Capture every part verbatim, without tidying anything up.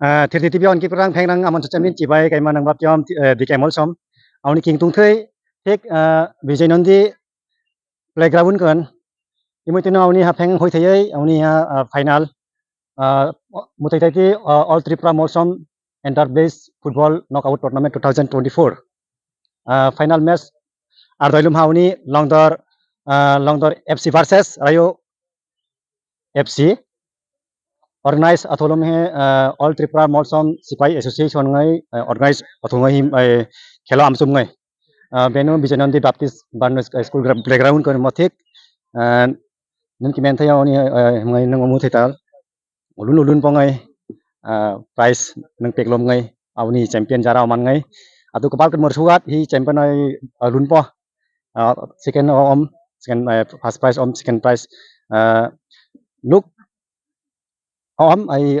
Ah, thirty T V on kiprang phengrang amon chamin chibai kaima nang baptiom, eh, B K Molsom. Auni king tungthei thik, ah, Vijay Nandi playground kan. Imoi tino auni ha pheng hoi thayai, auni ha, ah, final. Ah, mutai tai ti, ah, All Tripura Molsom Inter Village Football Knockout Tournament two thousand twenty-four. Ah, final match ardailum ha auni Longdor, ah, Longdor F C versus Rayo F C. Organize atholom he, ah, All Tripura Molsom Sipai Association ngai, ah, organize atholom he, eh, khelo amsum ngai. Ah, beno Bijoy Nandi Baptist Barno School gra-, playground ko mothik. Ah, nung kimen thaya oni, eh, ngai nung omu thai tal. Ulun ulun pongai, ah, prize nung peklom ngai. Auni champion jara oman ngai. Atu kapal kan morsuat hi champion ai, ah, lun po. Ah, second om, second, eh, first prize om, second prize. Ah, nuk om ai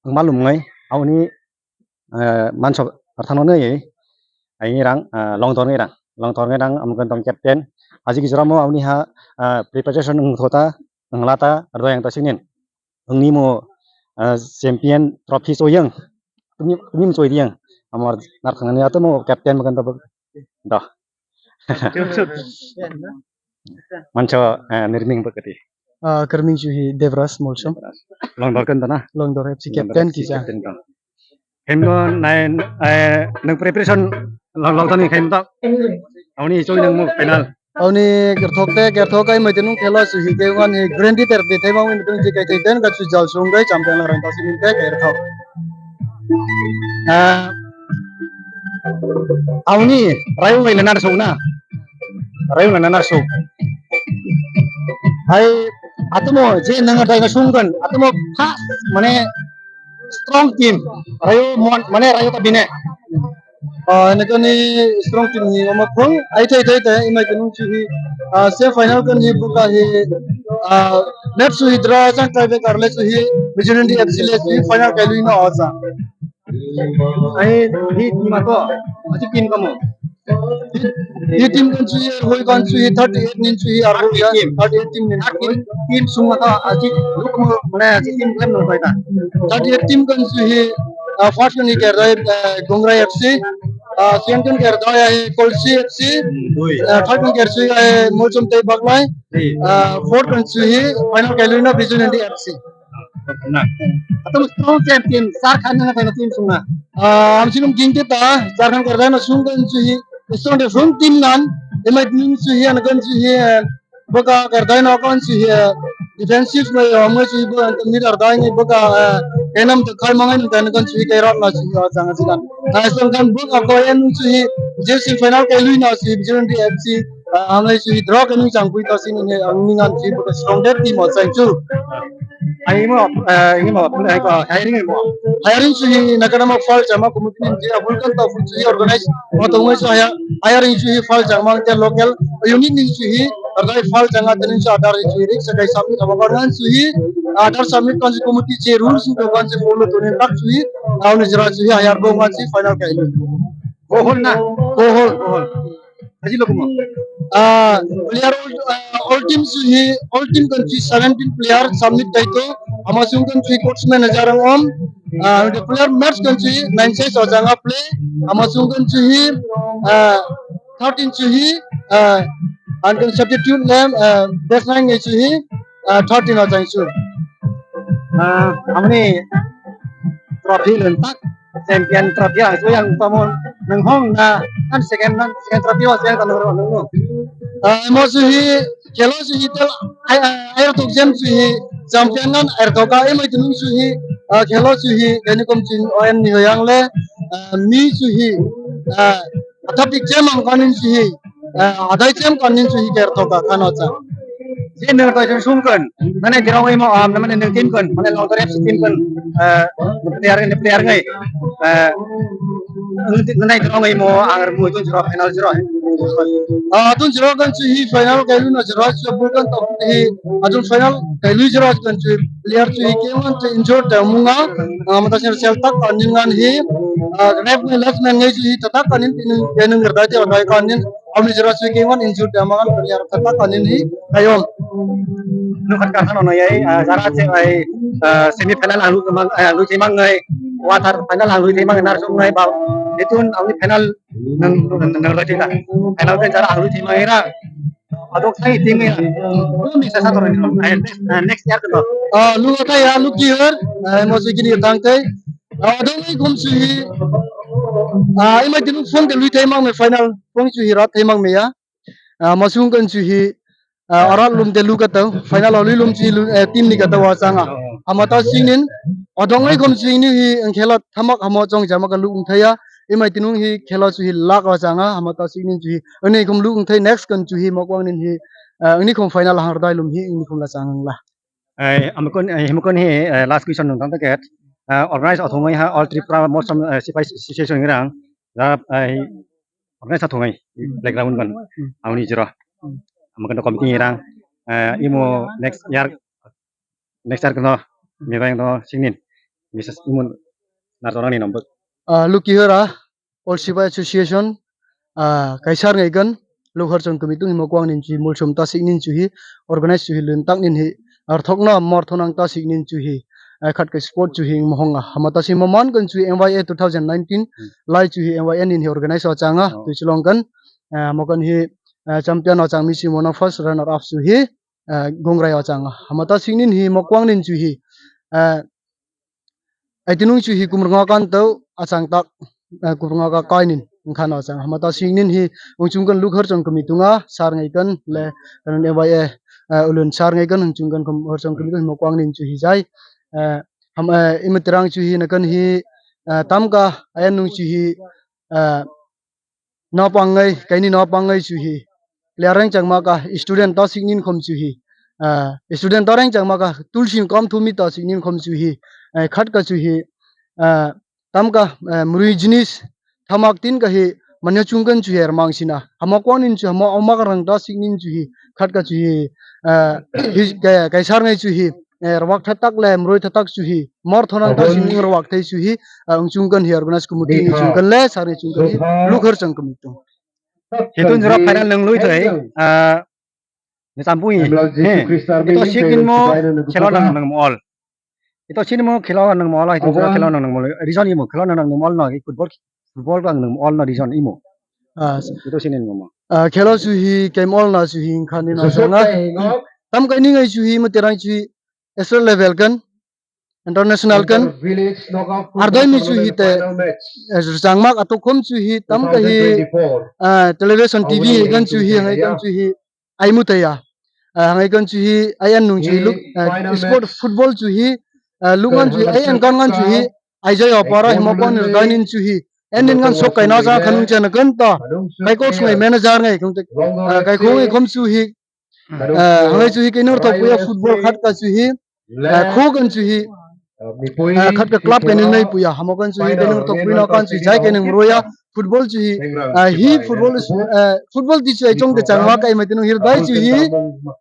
malum ngai. Auni, eh, manso arthano ngai. Ai rang, ah, Longdor ngai rang. Longdor ngai rang, amkan tong captain. Aji ki joramo auni ha, ah, preparation nung thota, nung lata, ardo yang ta sinin. Wngni mo, ah, champion trophy choyang. Tumi, tumi mo choi diyang. Amar narkhang ni ato mo captain makan tabuk. Dah. Mancho, ah, nirming bakati. Ah, kerming chuhi Devras Molsom. Longdor kan dana. Longdor F C Longdor captain F C kisa. Captain kan. Khaimno nai, eh, nang preparation long, long tani khaim ta. Auni choi nang mo final. Auni kerthok te, kerthok ai mai tenung khelo suhi ke wan he guarantee ter de thai bang mai tenung jikai thai ten ka chu jal sung dai champion rang ta sini te kerthok. Ah, auni rayu ngai na sung na. Rayu ngai na sung. Hai atumo je nang dai na sung kan. Atumo first mane strong team. Rayu mon, mane rayu ta bine. Ah, ini kan ni strong team ni omo khung. Ai thai thai thai, imai kan nung chuhi. Ah, semi final kan ni buka hi. Ah, next chuhi draw sang kai be karle chuhi. Vigilante F C le chuhi final kai lui na osa. Ai hi team ato. Aji team kamu. Hi team kan chuhi, hoi kan chuhi, thirty eight nin chuhi, ar thirty eight team. Thirty eight team nin. Thirty eight team sung ato. Aji luk mo, mane aji team kan no bai ta. Thirty eight team kan chuhi. Ah, first kan ni kerdai, ah, Gongrai F C. Ah, second kan kerdai, ah, Kolsi F C. Ah, third kan kerdai, ah, Molsom Tei Baglai. Ah, fourth kan chuhi, final kai lui na Vigilante F C. Na. Atam strong champion, sar khan na khan team sung na. Ah, am sinum ging te ta, sar khan kerdai na sung kan chuhi. Strong de sung team nan, imai team chuhi, an kan chuhi, eh, Boka kardai no kon si he defensive no yo mo si bo antum ni kardai ni boka, eh, enam to khai mangai ni kan kon si ke rot no si yo jang si kan. Na song kan boka ko en si he je si final ke lui no si Vigilante F C, eh, ang si draw ke ni jang kui to si ni ang ni ngan si boka strong de team o sang chu. Ai mo, eh, ai mo, ai ko hiring mo. Hiring si ni na kana mo fal jama committee ni je abul kan to si organize mo to mo si haya hiring si fal jama ke local unit ni si Adai file changa tinin si Aadhaar si rik sakai submit abo kan si, Aadhaar submit kan si committee si rules ni kan si follow tuni tak si, auni jera si ayar bo kan si final kai. Kohol na? Kohol. Kohol. Aji lo kumo. Ah, player all, ah, all team si, all team kan si seventeen player submit kai to, ama sung kan si coach manager ang om, ah, the player match kan si nine size o janga play, ama sung kan si, ah, thirteen chuhi, ah, and then substitute name, ah, best nine ngai chuhi, ah, thirteen o chang chu. Ah, amni trophy lun tak, champion trophy ang chu yang pamon nang hong na, kan second nan, second trophy o second kan ro nang. Ah, mo chuhi, kelo chuhi tel, ai, ai, ai tok jam chuhi, champion nan, ai tok ai mai tunung chuhi, ah, kelo chuhi, gani kom chin o en ni hoyang le, ah, mi chuhi, ah, Athapi chem ang kanin si hi, eh, adai chem kanin si hi ker toka kano cha. Si nang to sung kan, mane dirong imo am, mane nang tim kan, mane long kare tim kan, eh, player ngai, player ngai, eh, nang dirong imo ang mu tun jero final jero. Ah, tun jero kan si hi final kai lu na jero si bu kan to hi, atun final kai lu jero kan si player si hi kewan si injured ta munga, ah, mata sel tak kanin ngan hi, ah, ref ngai last man ngai si hi tak kanin tin ngai nang dai dai kanin. Ami jera sui ke wan injured da mangan player kata kanin hi kayon. Nukhat ka hano no yai, ah, jara che ai, ah, semi final alu mang, ai alu che mang ngai. Wathar final ang lui thima ngar sung nai ba. Itun ang final nang nang nang lagi ta. Final ke jar ang lui thima ira. Adok sai thima ira. Ini saya satu orang. Next year ke. Ah, lu kata ya, lu kihar. Ah, masih gini tang tai. Ah, adok ni kom suhi. Ah, ima dinu phone de lui thima me final phone suhi rat thima me ya. Ah, masung kan chu hi, ah, oro lum te lu ka tau, final oli lum chi lu, eh, team ni ka tau wa changa. Hama ta singnin, odong ai kom singni hi, ang khela thamak hamo chong jama ka lu ung thaya, imai tinung hi khela chu hi lak wa changa, hama ta singnin chu hi, ani kom lu ung thai next kan chu hi mok wang nin hi, ah, ani kom final hang dai lum hi, ani kom la chang la. Ai, amukon, ai, himukon hi, eh, last question nung tang ta ket. Ah, organize othongoi ha All Tripura Motsam, eh, Sipai Association ngi rang. Da, ai, organize othongoi, hmm, playground kan. Hmm. Amuni jero. Hmm. Amukon committee ngi rang. Eh, imo next year, next year kono, hmm, mebai no singnin. Misas imo nartorani nombor. Ah, Luki Hora. All Sipai Association, ah, kaisa rwngai kan, Lukhar Chong Kami tung himo kwang nin chu hi, Mulsum Tasik nin chu hi, organize chu hi, Lun Tak nin hi, Arthokna Morthonang Tasik nin chu hi, ah, khat kai sport chu hi, Mohonga, hama tasi mo man kan chu hi, M Y A two thousand nineteen, hmm, lai chu hi, M Y A nin hi, organize wa changa, oh, tu chilong kan, ah, mo kan hi, ah, champion wa chang misi mo na first runner up chu hi, ah, Gongrai wa changa, hama tasik nin hi, mo kwang nin chu hi, ah, Aitinung chu hi kumrungo kan tau achang tak, eh, kumrungo ka kainin wngkha no achang hama ta singnin hi wngchung kan Lukhar Chong Kami tunga sar ngai kan le kan M Y A, eh, ulun sar ngai kan wngchung kan Lukhar Chong Kami kan himo kwang nin chu hi jai, eh, ham, eh, imitrang chu hi na kan hi, eh, tamka ayan nung chu hi, eh, no pangai, kaini no pangai chu hi. Player reng changma ka student ta siknin khom chu hi. Ah, student ta reng changma ka tulsin kom thumi ta siknin khom chu hi. Eh, khat ka chu hi. Ah, tam ka, eh, mrui jinis thamak tin ka hi manya chungkan chu her mang sina. Hama kwanin chu hama omak rang ta siknin chu hi. Khat ka chu hi. Ah, hi, kai, kai sar ngai chu hi. Eh, rwak thatak le mroi thatak chu hi, mor thonang ta sini rwak thai chu hi, ah, wngchung kan hi organize committee ni chung kan le sar ni chung kan hi, Lukhar Chong Kami tung. Hitun jora final nang lui thai, ah, ni champu hi. Ito sikin mo khelo nang nang mol. Ito sini mo khelo nang mol, hitun jora khelo nang nang mol. Reason imo khelo nang nang mol no, football, football ka nang mol no reason imo. Ah, ito sini mo. Ah, khelo chu hi, kem ol na chu hi, khani na sanga. Tam kai ningai chu hi, mo terang chu hi, state level kan, international kan, ardoi mi chu hi te, eh, rwchangmak atokhom chu hi, tam ka hi, ah, television T V kan chu hi, hangai kan chu hi, ai mu taya. Ah, hangai kan chu hi, ai an nung chu hi, luk, ah, sport football chu hi, ah, luk ngan chu hi, ai an kan ngan chu hi, ai jai opara himo kon ni dainin chu hi, en din ngan sok kai na ja khanung chen kan ta, kai coach ngai manager ngai kung te, ah, kai khung ngai khom chu hi, ah, hangai chu hi, kai nor thok puya football khat ka chu hi, ah, khu kan chu hi, ah, khat ka club kai nai puya, hamo kan chu hi, kai nor thok puina kan chu jai kai nang roya, football chu hi, ah, hi football, ah, football ti chu ai chong te changma kai mai tino hir dai chu hi,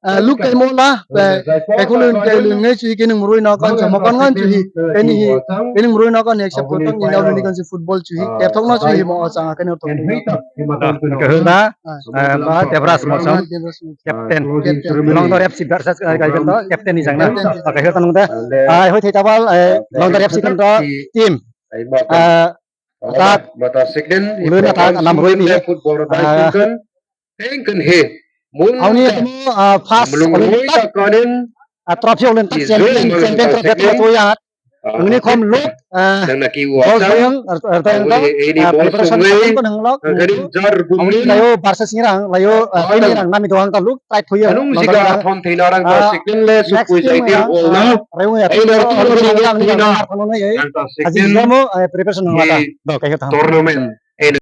ah, luk kai mo la, ah, kai khulun kai lun ngai chu hi, kai nang roina kan chu mo kan ngan chu hi, kai ni hi, kai nang roina kan accept ko tang ni na ni kan chu football chu hi, ter thok na chu hi mo chang kai nor thok. Ka hil da, ah, ba Debras Mosong, captain. Longdor F C versus, ah, kai kan do, captain ni jang na. Ka hil ta nung da. Ah, hoi thai tabal, eh, Longdor F C kan do, team. Ah, tak. Ulun atak nam roi ni. Ah, auni amo, ah, first Olympic, ah, trophy Olympic champion, champion trophy ko ya. Wngni khom luk, ah, bol sayang, ar-, ar-, ar-, ah, preparation ko nang lok. Wngni layo barsa singrang, layo, ah, ini rang nami doang ta luk, try thuya. Next game ya, ah, rayung ya, aji jamo, ah, preparation nang lata. Do, kayo ta. Tournament.